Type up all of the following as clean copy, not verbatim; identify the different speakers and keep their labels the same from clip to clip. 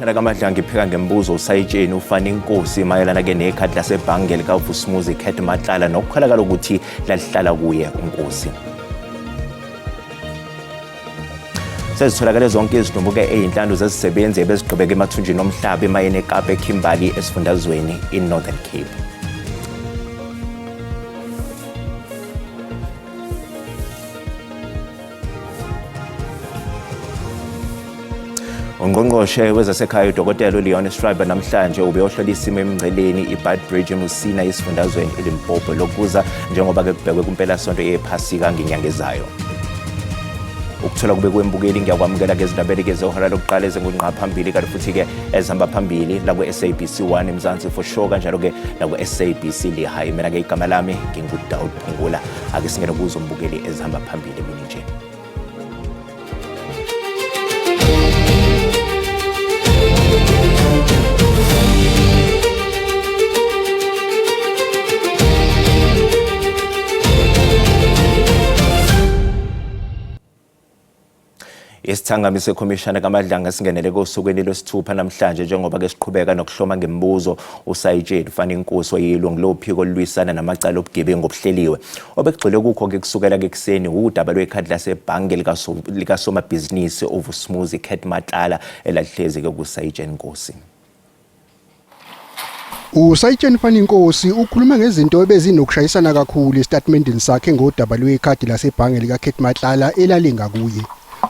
Speaker 1: Ikhomishana kaMadlanga ipheka ngemibuzo usayitsheni uFani Nkosi mayelana-ke nekhadi lasebhange likaVusumuzi Cat Matlala nokukholakala ukuthi lalihlala kuye uNkosi. Sezitholakale zonke izidumbu-ke eyinhlanu zezisebenzi ebezigqibeka emathunjini omhlaba emayeni eKapa eKimberley esifundazweni iNorthern Cape. Ungqongqoshe wezasekhaya uDokotela uLeon Schreiber namhlanje ubeyohlola isimo emngceleni iBeitbridge eMusina esifundazweni iLimpopo lokuza njengoba-ke kubhekwe kumpelasonto yephasika ngenyanga ezayo. Ukuthola kube kwembukeli ngiyakwamukela ke ezindabeni ke zehora lokuqala ezingungqa phambili kanti futhi-ke ezihamba phambili la ku-SABC 1 eMzansi for sure kanjalo-ke naku-SABC Lehae. Mina-ke igama lami nginguDaud Phungula. Ake singene kuzo mbukeli ezihamba phambili emini nje. Isithangami sekhomishana kaMadlanga singenele kosukwini lwesithupha namhlanje njengoba ke siqhubeka nokuhloma ngemibuzo uSayitsheni Fani Nkosi oyilungu lophiko olulwisana namacala obugebengu obuhleliwe. Obekugxilwe kukho ke kusukela ke kuseni wudaba lwekhadi lasebhange likasomabhizinisi uVusumuzi Cat Matlala elalihlezi ke kuSayitsheni Nkosi.
Speaker 2: USayitsheni Fani Nkosi ukhulume ngezinto ebezinokushayisana kakhulu esitatimendeni sakhe ngodaba lwekhadi lasebhange likaCat Matlala elalingakuye.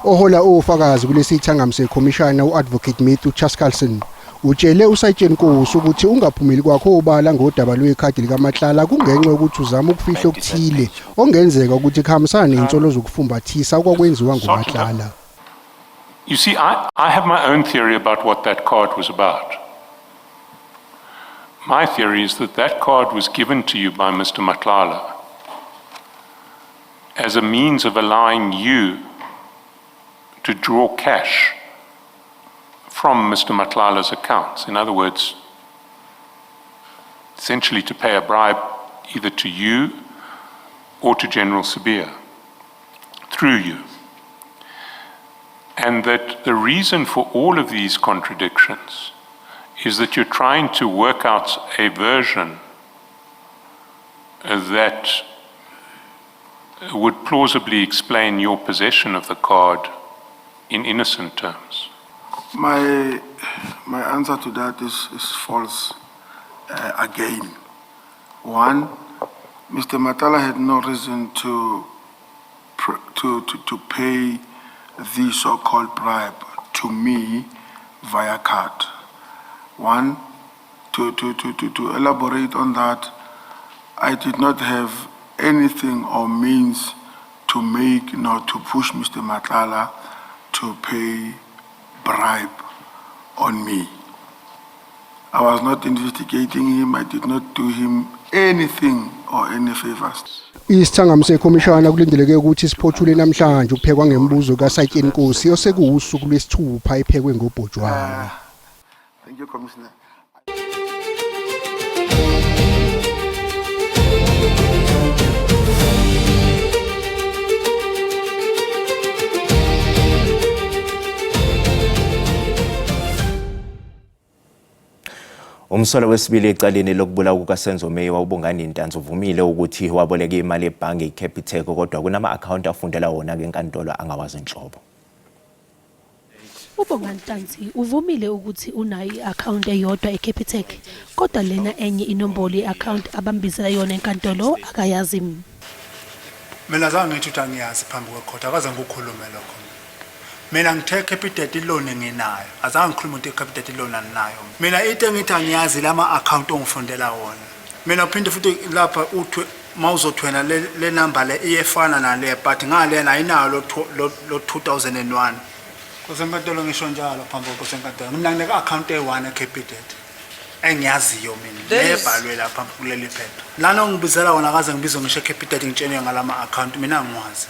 Speaker 2: Ohola ofakazi kulesi thangami sekhomishana u-Advocate Matthew Chaskalson utshele uSayitsheni Nkosi ukuthi ungaphumeli kwakho obala ngodaba lwekhadi likaMatlala kungenxa yokuthi uzama ukufihla okuthile okungenzeka ukuthi kuhambisana nezinsolo zokufumbathisa okwakwenziwa nguMatlala.
Speaker 3: You see, I have my own theory about what that card was about. My theory is that that card was given to you by Mr. Matlala as a means of allowing you to draw cash from Mr. Matlala's accounts. In other words, essentially to pay a bribe either to you or to General Sibiya through you. And that the reason for all of these contradictions is that you're trying to work out a version that would plausibly explain your possession of the card in innocent terms.
Speaker 4: My answer to that is false again. One, Mr. Matlala had no reason to pay the so-called bribe to me via card. One, to elaborate on that, I did not have anything or means to make nor to push Mr. Matlala to pay bribe on me. I was not investigating him. I did not do him anything or any favors.
Speaker 2: Isithangami sekhomishana kulindeleke ukuthi siphothule namhlanje ukuphekwa ngemibuzo kaSayitsheni Nkosi osekuwusuku lwesithupha ephekwe ngobhojwana.
Speaker 4: Thank you, Commissioner.
Speaker 1: Umsolwa wesibili ecaleni lokubulawa kukaSenzo Meyiwa uBongani Ntanzi uvumile ukuthi waboleka imali ebhange iCapitec kodwa kunama-akhawunti afundela wona-ke enkantolo angawazi nhlobo.
Speaker 5: UBongani Ntanzi uvumile ukuthi unayo i-akhawunti eyodwa eCapitec kodwa lena enye inombolo ye-akhawunti abambizela yona enkantolo akayazi.
Speaker 6: Mina zange ngithi ukuthi angiyazi phambi kwekhotha, akaze ngikukhulume lokho. Mina ngithe Capitec i-loan nginayo, azange ngikhulume ukuthi Capitec i-loan anginayo. Mina into engithi angiyazi lama account ongifundela wona. Mina uphinde futhi lapha uthi mawuzothwena le number le iyefana nale but ngalena ayinayo lo 2001. Nkosi enkantolo ngisho njalo phambi kwenkosi enkantolo. Mina ngineka account eyi-1 eCapitec engiyaziyo mina nebhalwe lapha kuleli phepha. Lana ongibizela wona akaze ngibizwe ngisho eCapitec ngitshelwe ngalama account mina angiwazi.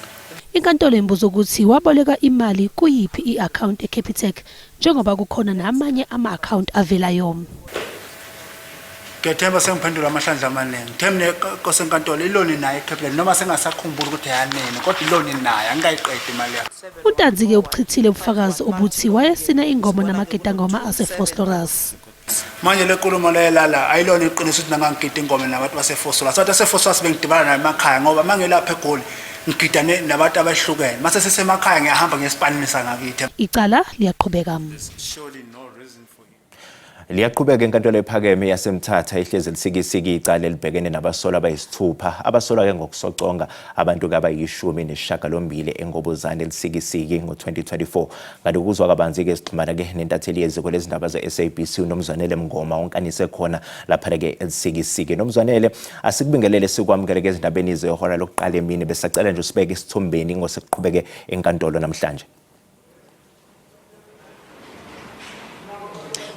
Speaker 5: Inkantolo imbuza ukuthi waboleka imali kuyiphi i-akhawunti eCapitec njengoba kukhona namanye ama-akhawunti avelayo.
Speaker 6: Ngiyethemba sengiphendula amahlandla amaningi. Ngithe mina kosenkantolo i-loan nayo eCapitec noma sengasakhumbuli ukuthi yanini kodwa i-loan nayo angikayiqedi imali yakho.
Speaker 5: UNtanzi-ke ubuchithile ubufakazi obuthi wayesina ingoma namagedangoma aseVosloorus.
Speaker 6: Manje le nkulumo leyo lala ayilona iqiniso ukuthi nangangigida ingoma nabantu baseVosloorus. Abantu baseVosloorus bengidibana nayo emakhaya ngoba mangilapha eGoli ngigida nabantu abahlukene. Mase sesemakhaya ngiyahamba ngiyesipanini sangakithi.
Speaker 5: Icala liyaqhubeka.
Speaker 1: Liyaqhubeka enkantolo ephakeme yaseMthatha ihlezi lisikisiki icala elibhekene nabasolwa abayisithupha abasolwa-ke ngokusoconga abantu kabayishumi nesishiyagalombili eNgobozane eLusikisiki ngo-2024. Kanti ukuzwa kabanzi-ke sixhumana-ke nentatheli yeziko lezindaba ze-SABC uNomzwanele Mngoma onkanise khona lapha-ke eLusikisiki. Nomzwanele, asikubingelele sikwamukele-ke ezindabeni zehora lokuqala emini. Besacela nje usibeke esithombeni ngosekuqhubeke enkantolo namhlanje.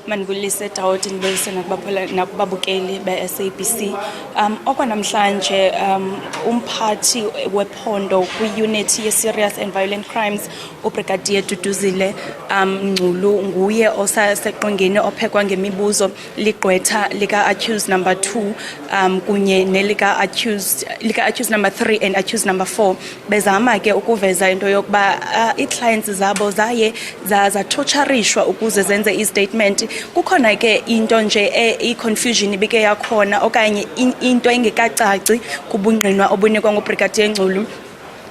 Speaker 7: Mandibulise Dawudi, ndibulise nakubabukeli be-SABC. Okwanamhlanje umphathi wephondo kwi-unit ye-Serious and Violent Crimes, uBrigadier Duduzile Ngculu, nguye osaseqongeni ophekwa ngemibuzo ligqwetha lika-accused number 2 kunye nelika-accused lika-accused number 3 and accused number 4, bezama ke ukuveza into yokuba ii-clients zabo zaye zatorturishwa ukuze zenze i-statement. Kukhona ke into nje i-confusion ibike yakhona okanye into engekacaci kubungqinwa obunikwa nguBrigadier Ngculu,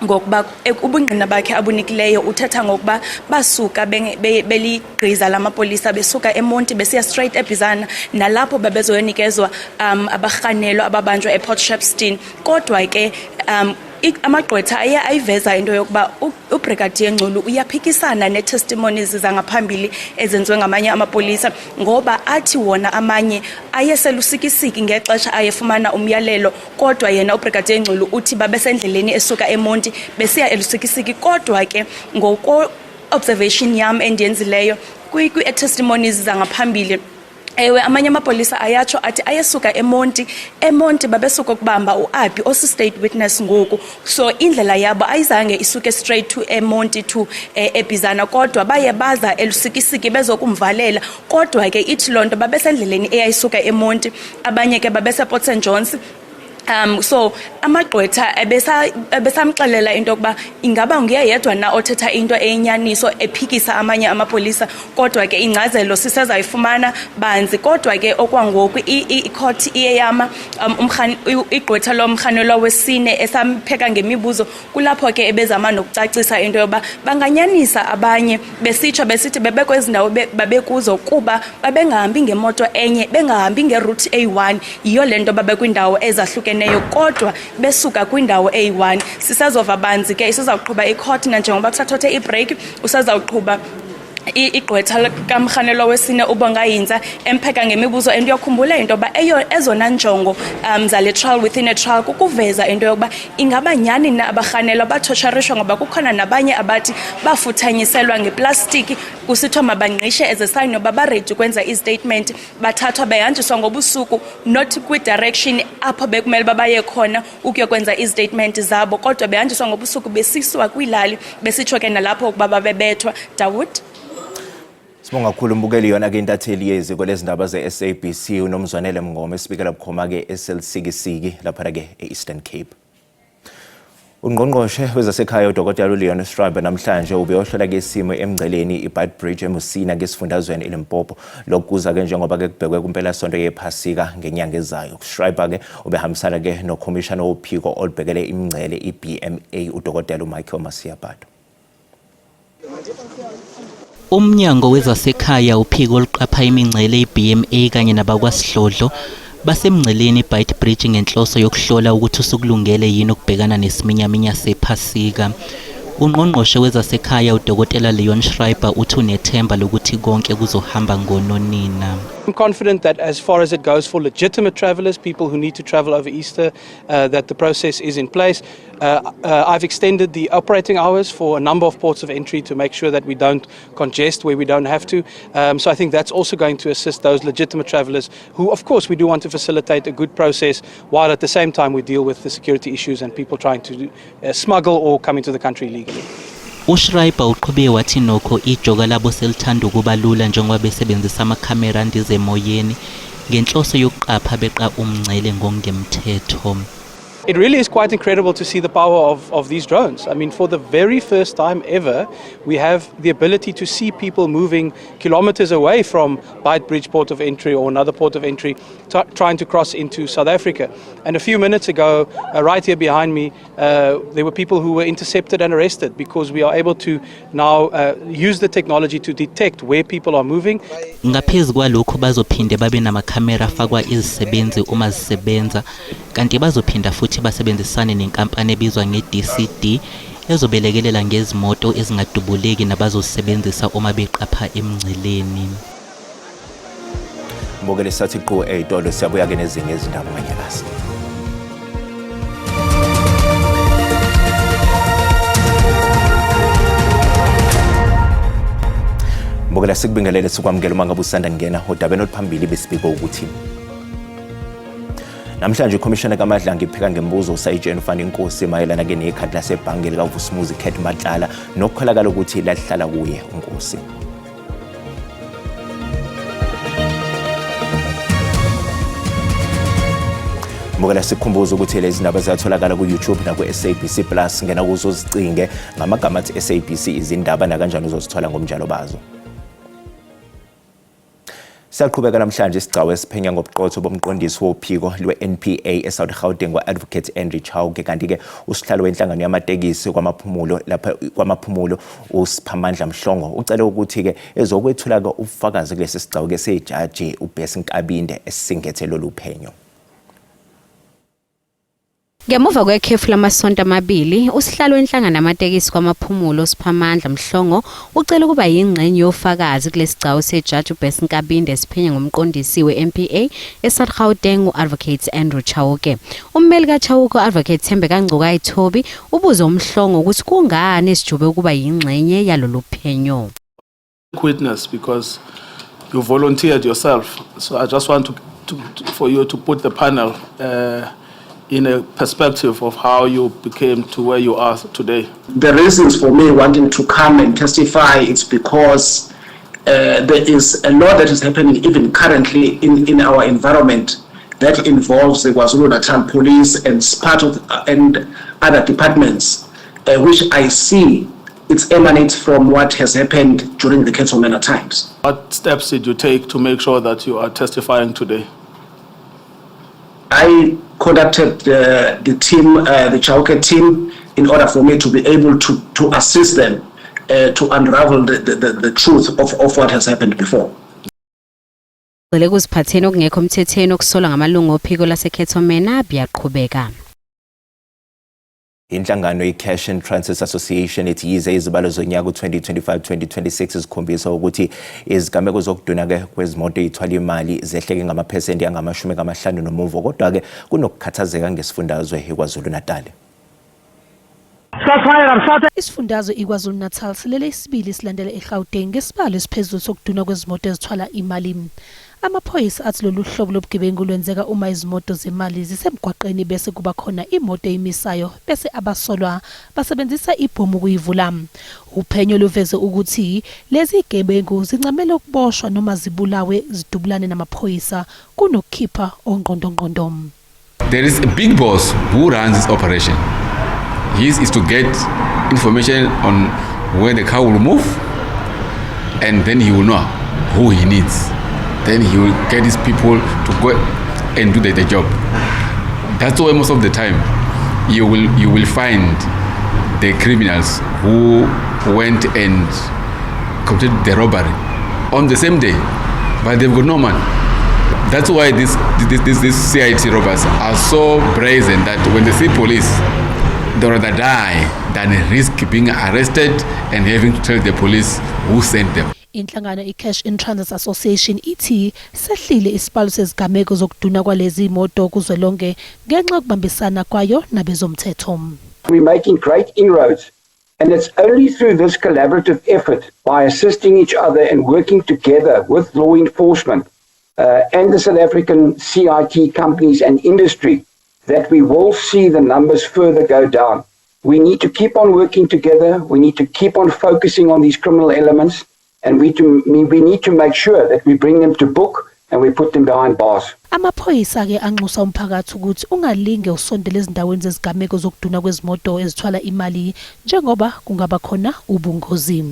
Speaker 7: ngokuba ubungqina bakhe abunikileyo uthetha ngokuba basuka beligqiza lamapolisa besuka eMonti besiya straight eBhizana, nalapho babezoyonikezwa abarhanelwa ababanjwa ePort Shepstone. Kodwa ke amagqwetha aye ayiveza into yokuba uBrigadier Ngculu uyaphikisana nee-testimonies zangaphambili ezenziwe ngamanye amapolisa, ngoba athi wona amanye ayeseLusikisiki ngexesha ayefumana umyalelo, kodwa yena uBrigadier Ngculu uthi babesendleleni esuka eMonti besiya eLusikisiki. Kodwa ke ngoko observation yam endiyenzileyo kwi-testimonies zangaphambili, ewe, amanye amapolisa ayatsho athi ayesuka eMonti. EMonti babesuka ukubamba uAbi osi-state witness ngoku, so indlela yabo ayizange isuke straight to eMonti to eBhizana, kodwa baye baza eLusikisiki bezokumvalela. Kodwa ke ithi loo nto babesendleleni eyayisuka eMonti, abanye ke babesePort St Johns. So amagqwetha ebesamxelela into yokuba ingaba nguye yedwa na othetha into eyinyaniso ephikisa amanye amapolisa. Kodwa ke ingcazelo sisezayifumana banzi. Kodwa ke okwangoku i-court iye yama igqwetha lomrhanelwa wesine esampheka ngemibuzo. Kulapho ke ebezama nokucacisa into yoba banganyanisa abanye besitsho besithi bebekwezi ndawo babekuzo kuba babengahambi ngemoto enye, bengahambi nge-route eyi-1, yiyo le nto babekwindawo ezahlukeneyo kodwa besuka kwindawo eyi-1. Sisazova banzi ke, isizawuqhuba i-court nanjengoba kusathothe i-break, usazawuqhuba igqwetha kamrhanelwa wesine uBonga Yintsa empheka ngemibuzo. And uyakhumbula into yoba eyo ezona njongo zale trial within a trial kukuveza into yokuba ingaba nyhani na abarhanelwa batorturishwa, ngoba kukhona nabanye abathi bafuthanyiselwa ngeplastiki kusithiwa mabangqishe as a sign yoba ba-ready ukwenza i-statement, bathathwa behanjiswa ngobusuku, not kwi-direction apho bekumele uba baye khona ukuyokwenza izi-statement zabo, kodwa behanjiswa ngobusuku besisiwa kwiilali, besitsho ke nalapho ukuba babebethwa, Dawud.
Speaker 1: Sibonga kakhulu mbukeli. Yona ke intatheli yeziko lezindaba ze-SABC uNomzwanele Mngoma esibikela bukhoma ke eseLusikisiki lapha ke e-Eastern Cape. Ungqongqoshe wezasekhaya uDokotela uLeon Schreiber namhlanje ubeyohlola ke isimo emngceleni iBeitbridge eMusina ngesifundazweni eLimpopo. Lokhu kuza ke njengoba ke kubhekwe kumpelasonto yePhasika ngenyanga ezayo. Schreiber ke ubehambisana ke nokhomishana wophiko olubhekele imingcele iBMA uDokotela uMichael Masiapato.
Speaker 8: Umnyango wezasekhaya, uphiko oluqapha imingcele iBMA kanye nabakwasidlodlo basemngceleni iBeitbridge ngenhloso yokuhlola ukuthi usukulungele yini ukubhekana nesiminyaminya sePhasika. Ungqongqoshe wezasekhaya uDokotela Leon Schreiber uthi unethemba lokuthi konke kuzohamba ngononina.
Speaker 9: I'm confident that as far as it goes for legitimate travelers, people who need to travel over Easter, that the process is in place. I've extended the operating hours for a number of ports of entry to make sure that we don't congest where we don't have to. So I think that's also going to assist those legitimate travelers who, of course, we do want to facilitate a good process while at the same time we deal with the security issues and people trying to smuggle or come into the country illegally.
Speaker 8: USchreiber uqhube wathi nokho ijoka labo selithanda ukuba lula njengoba besebenzisa amakhamera andiza emoyeni. ngenhloso yokuqapha beqa umngcele ngokungemthetho.
Speaker 9: It really is quite incredible to see the power of these drones. I mean, for the very first time ever, we have the ability to see people moving kilometers away from Beitbridge port of entry or another port of entry, trying to cross into South Africa. And a few minutes ago, right here behind me, there were people who were intercepted and arrested because we are able to now use the technology to detect where people are moving.
Speaker 8: Ngaphezu kwalokho bazophinde babe namakhamera afakwa izisebenzi uma zisebenza, kanti bazophinda futhi basebenzisane nenkampani ebizwa nge-DCD ezobelekelela ngezimoto ezingadubuleki nabazosebenzisa uma beqapha emngceleni.
Speaker 1: Mbukeli, sathi qhu ey'tolo, siyabuya-ke nezinye izindaba nganyakazi. Mbukela, sikubingelele, sikwamukela uma ngabe usanda kungena. Odabeni oluphambili besibiko ukuthi namhlanje ikhomishana kaMadlanga ipheka ngemibuzo usayitsheni uFani Nkosi mayelana-ke nekhadi lasebhange likaVusimuzi Cat Matlala nokukholakala ukuthi lalihlala kuye uNkosi. Mbukela, sikukhumbuza ukuthi lezi ndaba ziyatholakala ku-YouTube naku-SABC Plus. Ngena kuzo uzicinge ngamagama athi SABC izindaba, nakanjani uzozithola ngomnjalo bazo. Siyaqhubeka namhlanje isigcawu esiphenya ngobuqotho bomqondisi wophiko lwe-NPA eSouth Gauteng, wa-Advocate Andrew Chauke, kanti-ke usihlalo wenhlangano yamatekisi kwaMaphumulo lapha kwaMaphumulo uSiphamandla Mhlongo ucele ukuthi-ke ezokwethula-ke ubufakazi kulesi sigcawu-ke sejaji uBess Nkabinde esisingethe lolu phenyo.
Speaker 10: Ngemuva kwekhefu lamasonto amabili, usihlalo wenhlangano yamatekisi kwaMaphumulo uSiphamandla Mhlongo ucela ukuba yingxenye yofakazi kulesigcawu sejaji uBess Nkabinde esiphenya ngomqondisi we-NPA eSouth Gauteng u-Advocate Andrew Chauke. Ummeli kaChauke u-Advocate Thembeka Ngcukaitobi ubuze uMhlongo ukuthi kungani esijube ukuba yingxenye yalolu phenyo.
Speaker 4: Witness, because you volunteered yourself. So I just want for you to put the panel in a perspective of how you became to where you are today.
Speaker 11: The reasons for me wanting to come and testify is because there is a lot that is happening even currently in our environment that involves the KwaZulu-Natal Police and part of and other departments, which I see it emanates from what has happened during the Cato Manor times.
Speaker 4: What steps did you take to make sure that you are testifying today?
Speaker 11: I contacted the team, the Chauke team, in order for me to be able to assist them to unravel the truth of what has happened before.
Speaker 10: Gxile kuziphatheni okungekho emthethweni okusolwa ngamalungu ophiko laseCato Manor buyaqhubeka.
Speaker 1: Inhlangano i-Cash in Transit Association ithi yize izibalo zonyaka u-2025-2026 zikhombisa ukuthi izigameko zokuduna-ke kwezimoto ey'thwala imali zehleke ngamaphesenti angama-50 nomuvo, kodwa-ke kunokukhathazeka ngesifundazwe iKwaZulu-Natal.
Speaker 5: Isifundazwe iKwaZulu-Natal silele isibili silandela eGauteng ngesibalo esiphezulu sokudunwa kwezimoto ezithwala imali. Amaphoyisa athi lolu hlobo lobugebengu lwenzeka uma izimoto zemali zisemgwaqeni bese kuba khona imoto eyimisayo bese abasolwa basebenzisa ibhomu ukuyivula. Uphenyo luveze ukuthi lezi gebengu zincamela ukuboshwa noma zibulawe zidubulane namaphoyisa kunokukhipha ongqondongqondo.
Speaker 12: There is a big boss who runs this operation. His is to get information on where the car will move, and then he will know who he needs. Then he will get his people to go and do the job. That's why most of the time you will find the criminals who went and committed the robbery on the same day, but they've got no money. That's why this CIT robbers are so brazen that when they see police, they rather die than risk being arrested and having to tell the police who sent them.
Speaker 5: Inhlangano iCash in Transit Association ithi sehlile isibalo sezigameko zokuduna kwalezi moto kuzwelonke ngenxa yokubambisana kwayo nabezomthetho.
Speaker 13: We're making great inroads, and it's only through this collaborative effort, by assisting each other and working together with law enforcement and the South African CIT companies and industry, that we will see the numbers further go down. We need to keep on working together. We need to keep on focusing on these criminal elements, and we need to make sure that we bring them to book. and we put them behind bars.
Speaker 5: Amaphoyisa-ke anxusa umphakathi ukuthi ungalinge usondele ezindaweni zezigameko zokuduna kwezimoto ezithwala imali njengoba kungaba khona ubungozi.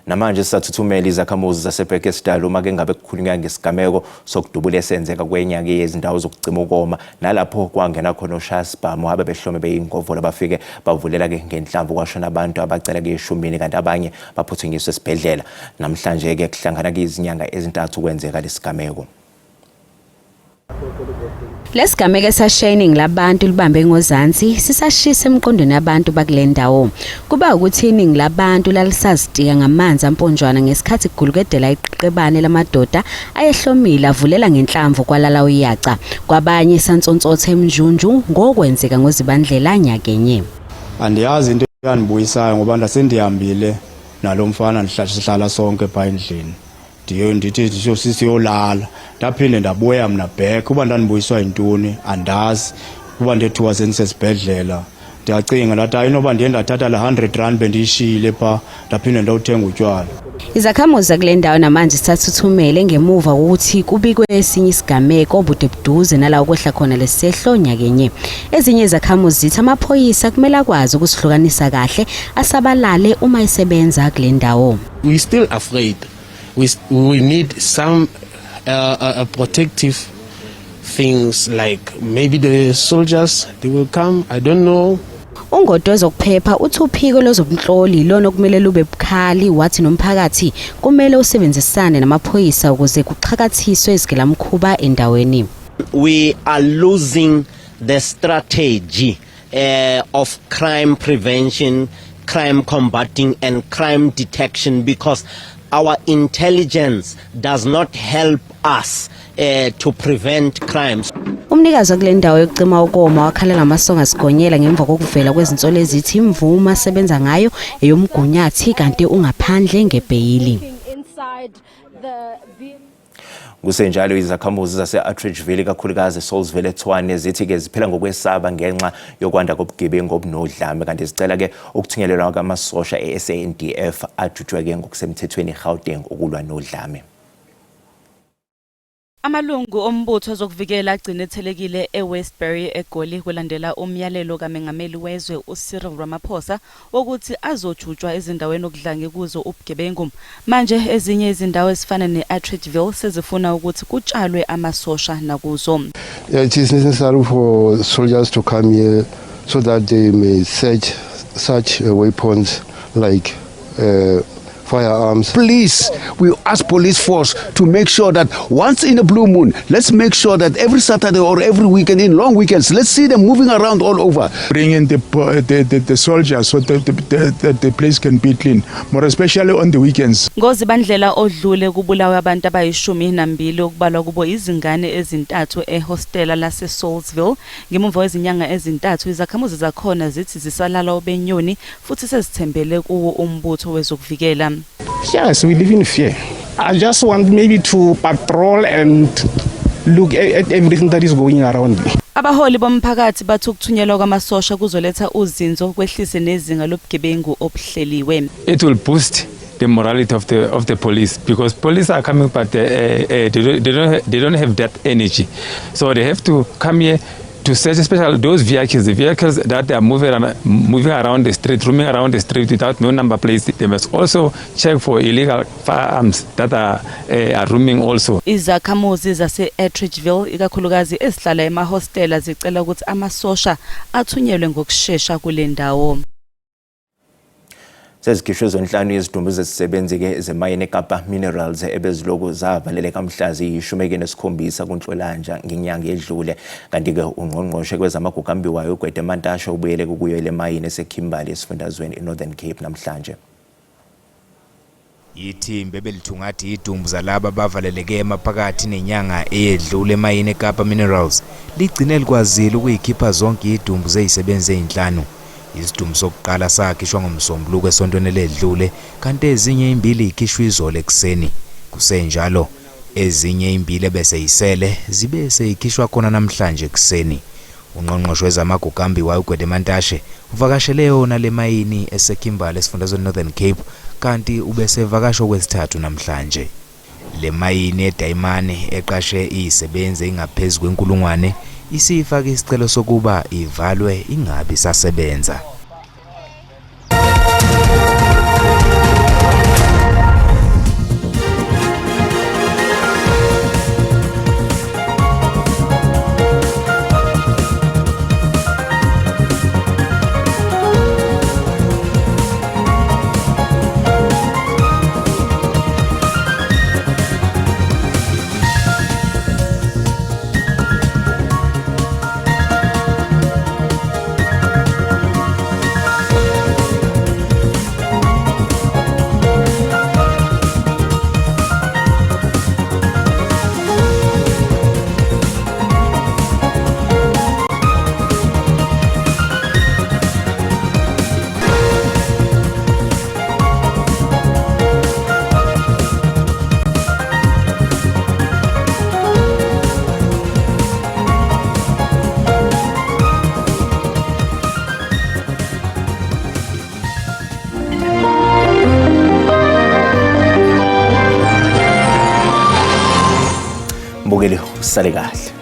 Speaker 1: Namanje sisathuthumela izakhamuzi zaseBekkersdal uma ke ngabe kukhulunywa ngesigameko sokudubula esenzeka kwenyake yezindawo zokucima ukoma nalapho kwangena khona oshayasibhamu abebehlome beyingovolo bafike bavulela ke ngenhlamvu kwashona abantu abacela kuyeshumini kanti abanye baphuthunyiswe esibhedlela. Namhlanje ke kuhlangana kuyizinyanga ezintathu kwenzeka lesigameko.
Speaker 10: Lesigameko esashiya iningi labantu libambe ngozansi sisashisa emqondweni yabantu bakule ndawo. Kuba ukuthi iningi labantu lalisazitika ngamanzi amponjwana ngesikhathi kugulukedela iqeqebane lamadoda ayehlomile avulela ngenhlamvu kwalala uyaca. Kwabanye isansonsotha emnjunju ngokwenzeka ngoZibandlela nyakenye.
Speaker 14: Andiyazi into eyandibuyisayo ngoba ndasendihambile nalo mfana sihlala sonke phaa endlini. Ndiye ndithi ndisho sisiyolala ndaphinde ndabuya mna back uba ndandibuyiswa yintoni andazi uba ndethuka sendisesibhedlela ndiyacinga ndathi hayi inoba ndiye ndathatha la 100 rand bendiyishiyile phaa ndaphinde ndawuthenga utywala.
Speaker 10: Izakhamuzi zakule ndawo namanje zisathuthumele ngemuva kokuthi kubikwe esinye isigameko bude buduze nala okwehla khona lesehlo nyakenye. Ezinye izakhamuzi zithi amaphoyisa kumele akwazi ukusihlukanisa kahle asabalale uma esebenza kule ndawo.
Speaker 15: We still afraid. We need some protective things like maybe the soldiers they will come, I don't know.
Speaker 10: Ungoti wezokuphepha uthi uphiko lwezobunhloli yilona okumele lube bukhali wathi nomphakathi kumele usebenzisane namaphoyisa ukuze kuxhakathiswe izigilamkhuba endaweni.
Speaker 16: We are losing the strategy of crime prevention, crime combating and crime detection because our intelligence does not help us to prevent crimes.
Speaker 10: Umnikazi wakule ndawo yokucima ukoma wakhalela amasongo asigonyela ngemva kokuvela kwezinsolo ezithi imvume asebenza ngayo eyomgunyathi kanti ungaphandle ngebheyili.
Speaker 1: Kusenjalo izakhamuzi zase-Atteridgeville ikakhulukazi eSaulsville eTshwane zithi-ke ziphila ngokwesaba ngenxa yokwanda kobugebengu obunodlame kanti zicela-ke ukuthunyelelwa kwamasosha e-SANDF ajutshwe-ke ngokusemthethweni eGauteng ukulwa nodlame.
Speaker 7: Amalungu ombutho wezokuvikela agcine ethelekile eWestbury eGoli kulandela umyalelo kaMengameli wezwe uCyril Ramaphosa wokuthi azojutshwa ezindaweni okudlange kuzo ubugebengu. Manje ezinye izindawo ezifana ne-Atteridgeville sezifuna ukuthi kutshalwe amasosha nakuzo.
Speaker 17: Yeah, it is necessary for soldiers to come here so that they may search such weapons like firearms.
Speaker 18: Please, we ask police force to make sure that once in a blue moon, let's make sure that every Saturday or every weekend, in long weekends, let's see them moving around all over.
Speaker 19: Bring in the soldiers so that the place can be clean, more especially on the weekends.
Speaker 7: NgoZibandlela odlule kubulawe abantu abayi-12 okubalwa kubo izingane ezintathu ehostela lase-Saulsville. Ngemuva kwezinyanga ezintathu izakhamuzi zakhona zithi zisalala obenyoni futhi sezithembele kuwo umbutho wezokuvikela.
Speaker 20: Yes, we live in fear. I just want maybe to patrol and look at everything that is going around me.
Speaker 7: Abaholi bomphakathi bathi ukuthunyelwa kwamasosha kuzoletha uzinzo kwehlise nezinga lobugebengu obuhleliwe.
Speaker 21: It will boost the morality of the police because police are coming, but they don't have that energy, so they have to come here to search, especially those vehicles, the vehicles that are moving around the street, roaming around the street without no number plates. They must also check for illegal firearms that are roaming also.
Speaker 7: Izakhamuzi zase-Atteridgeville ikakhulukazi ezihlala emahostela zicela ukuthi amasosha athunyelwe ngokushesha kule ndawo.
Speaker 1: Sezikhishwe zonhlanu izidumbu zezisebenzi-ke zemayini eKapa Minerals ebeziloku zavaleleka mhla ziyi-17 kuNhlolanja ngenyanga edlule. Kanti-ke ungqongqoshe kwezamagugu ambiwayo uGwede Mantashe ubuyele kuyo le mayini eseKimberley esifundazweni i-Northern Cape namhlanje.
Speaker 22: Ithimba ebelithungatha izidumbu zalaba abavaleleke emaphakathi nenyanga eyedlule emayini eKapa Minerals ligcine likwazile ukuyikhipha zonke izidumbu zezisebenzi ezinhlanu. Isidumbu sokuqala sakhishwa ngoMsombuluko esontweni eledlule kanti ezinye imbili ikhishwa izolo ekuseni. Kusenjalo ezinye imbili ebese yisele zibe seyikhishwa khona namhlanje ekuseni. Ungqongqoshe wezamagugu ambiwayo uGwede Mantashe uvakashele yona le mayini eseKimberley esifundazweni Northern Cape kanti ubesevakasha okwesithathu namhlanje. Le mayini yedayimane eqashe izisebenzi ezingaphezu kwenkulungwane isifake isicelo sokuba ivalwe ingabe isasebenza.
Speaker 1: Mbukeli, usale kahle.